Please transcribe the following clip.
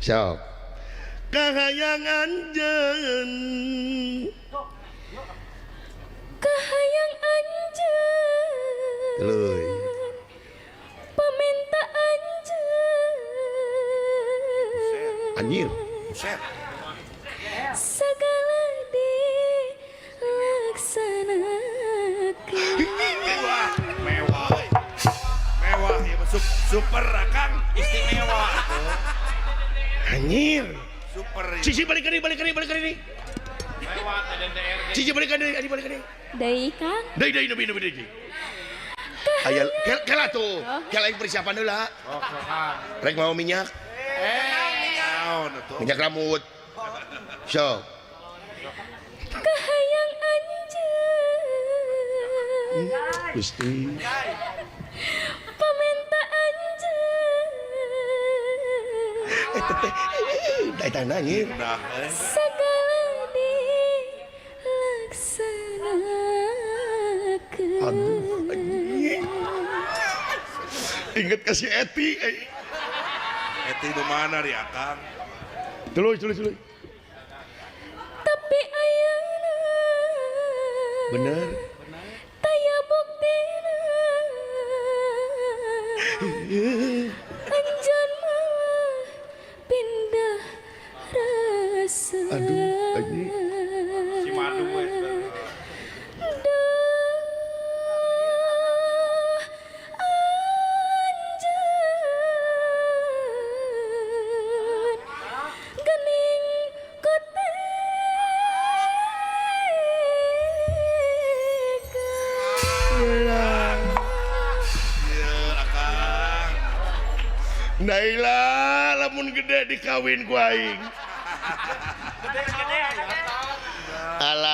Sok. Kahayang anjeun. Kahayang anjeun. Tuluy. Pamenta anjeun. Anjir. Buset. Segala dilaksanakan. Wah, mewah. Mewah ya, super Akang, istimewa. Anjir. Super. Cici balik deui, balik deui, balik deui. Cici balik deui, adi balik deui. Deui, Kang. Deui deui deui deui deui. Aya kela tuh. Kela yang persiapan heula. Oh, Kang. Rek mau minyak, Naon atuh? Minyak rambut. Sok. Kahayang anjeun. Gusti. Pamenta anjeun. Eh teteh, eh teh anjir. Nah, eh. Segala dilaksanakan. Aduh, anjing. Ingat kasih Eti. Eh. Eti nu mana ri Akang? Tuluy, tuluy, tuluy. Tapi ayeuna Bener. Taya buktina. Anjeun malah pindah rasa. Aduh, anjing. Si madu we. Duh, anjeun gening ku tega. Iya, Akang. Naila lamun gede dikawin ku aing.